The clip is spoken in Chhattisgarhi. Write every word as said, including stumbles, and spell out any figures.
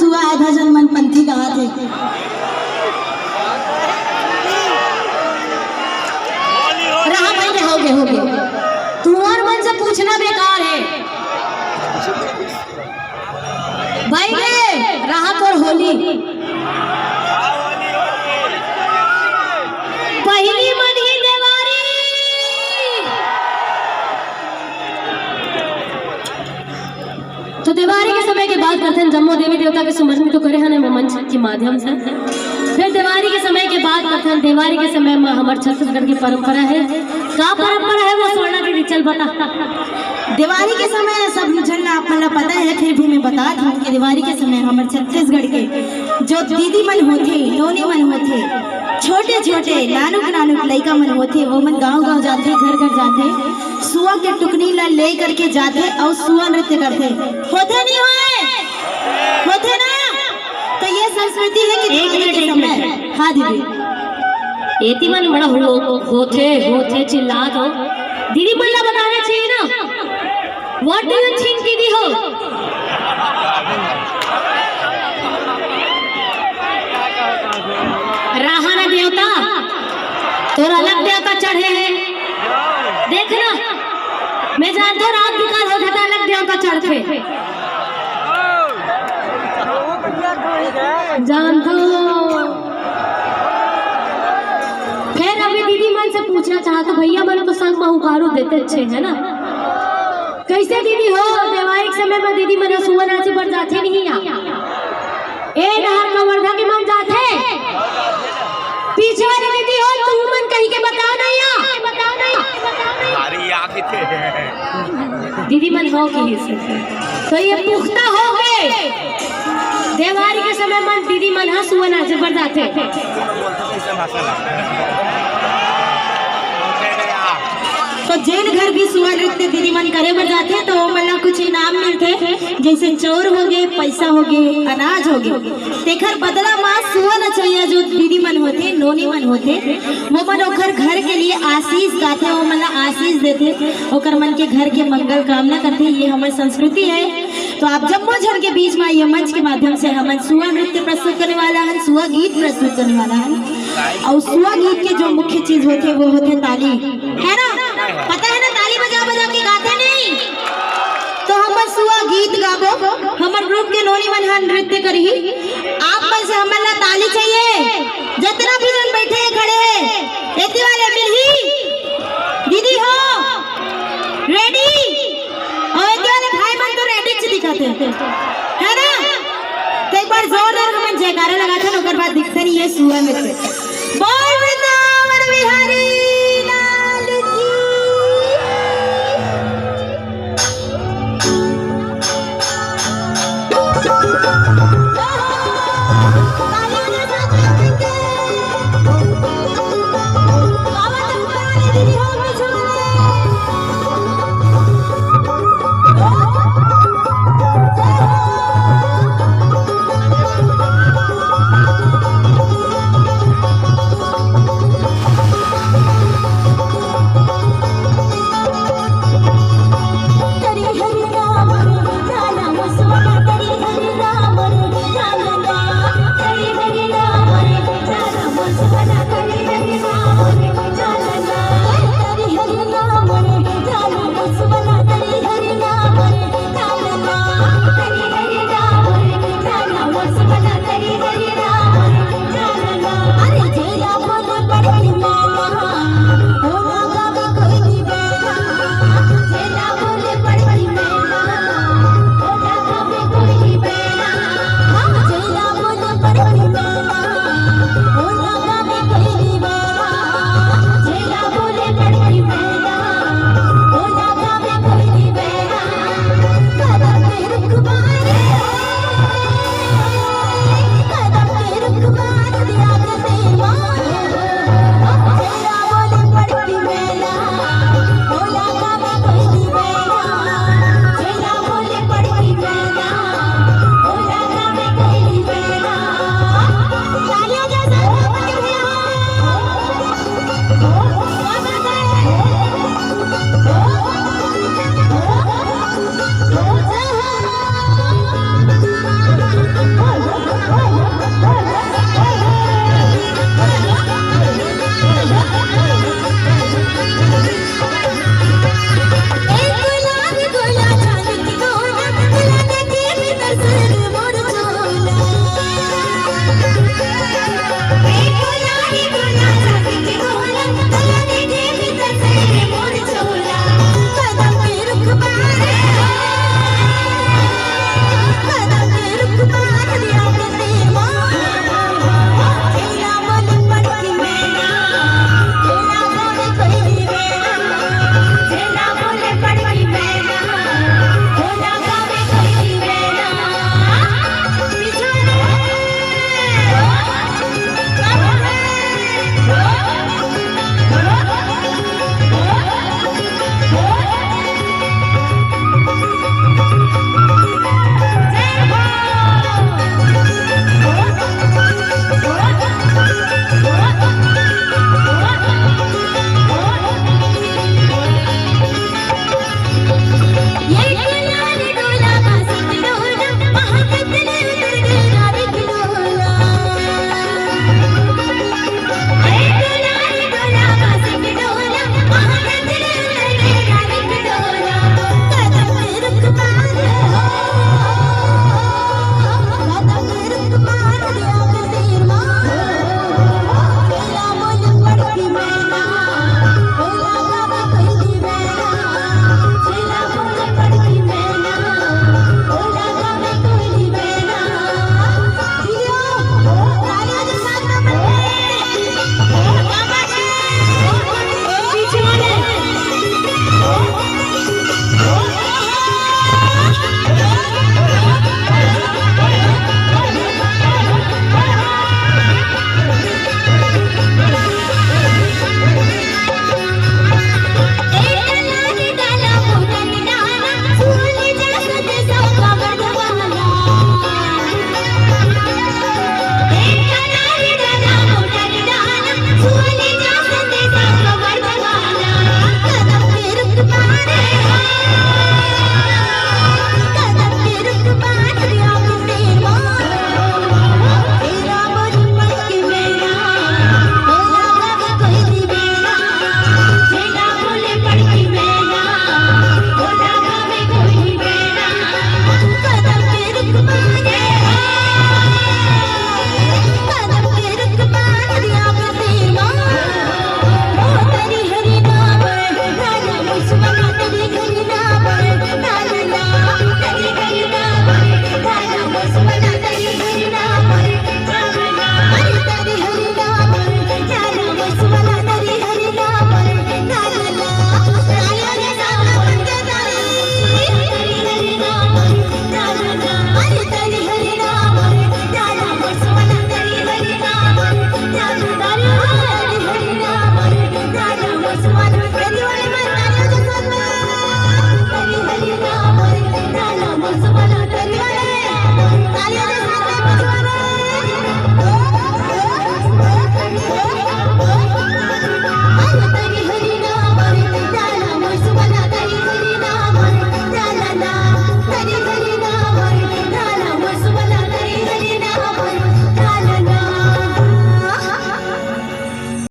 सुआ आधा जन मन पंथी कहा थे। रहा भाई, हो गए, हो गए। तुंहर मन से पूछना बेकार है भाई रे। रहा तोर होली, पहिली मन ही देवारी। तो देवारी के समय के बात करथन, जम्मो देवी देवता के सुमरन तो करे हन मंच के माध्यम से। फिर देवारी के समय के बात करथन, देवारी के समय में हमर छत्तीसगढ़ की परंपरा है। का परंपरा है वो, स्वर्णा दीदी चल बता। देवारी के समय सब झन ला, आप मन ला पता है, फिर भी मैं बता दूं कि देवारी के समय हमर छत्तीसगढ़ के जो दीदी मन होथे, नोनी मन होथे, छोटे छोटे नानुक नानुक लइका मन होथे, वो मन गांव गांव जाथे, घर घर जाथे, सुआ के टुकनी ला ले करके जाथे अउ सुआ नृत्य करथे। होथे नहीं होए? होथे ना? तो ये संस्कृति है कि एक मिनट, एक मिनट। हाँ दीदी। एती मन बड़ा हो-, होथे, होथे चिल्लात हो। दीदी मन ला बताना चाहिए ना। What do you think दीदी हो? राहा ना देवता, तोर अलग देवता चढ़े हे। देख ना, मैं जानथों रात बिकाल होथे त अलग देवता चढ़थे। जानथों। फेर अभी दीदी मन से पूछना चाहत हों, भैया मन तो संग म हुंकारू देते छे, है ना? कैसे दीदी हो, देवारी के समय में दीदी मन सुआ नाचे बर जाथे नहीं या? ए डहर कवर्धा के मन जाथे? पीछे वाली दीदी हो, तुम मन कहीं के बताओ ना या? बताओ ना या? अरे, या किथे? दीदी मन हो कि तो ये पुख्ता हो गए। देवारी के समय मन दीदी मन ह सुआ नाचे बर जाथे। तो जेन घर भी सुआ नृत्य दीदी मन करे बर जाथे, तो ओमन ला कुछ इनाम मिलथे, जैसे चौर हो गए, पैसा हो गए, अनाज हो गए। तेखर बदला मा सुआ नचैया जो दीदी मन होथे, नोनी मन होथे, वो मन ओखर घर के लिए आशीष गाथे, वो मन ला आशीष देथे, ओकर मन के घर के मंगल कामना करथे। ये हमर संस्कृति है। तो आप जम्मो झन के बीच में ये मंच के माध्यम से हमन सुआ नृत्य प्रस्तुत करने वाला हन, सुआ गीत प्रस्तुत करने वाला हन। और सुआ गीत के जो मुख्य चीज होथे वो होथे ताली, है ना? पता है ना, ताली बजा बजा के गाथे नहीं? तो हमन सुआ गीत गाबो, हमर ग्रुप के नोनी मन ह नृत्य करही। आप मन से हमन ला ताली चाहिए, जितना भी जन बैठे हैं, खड़े हैं, एती वाले मिलही। दीदी हो, रेडी? और एती वाले भाई मन तो रेडी च दिखत हे, है ना? तो एक बार जोरदार हमन जयकारा लगाथन, ओकर बाद दिखथन ये सुआ नृत्य। बोल वृंदावन बिहारी लाल की।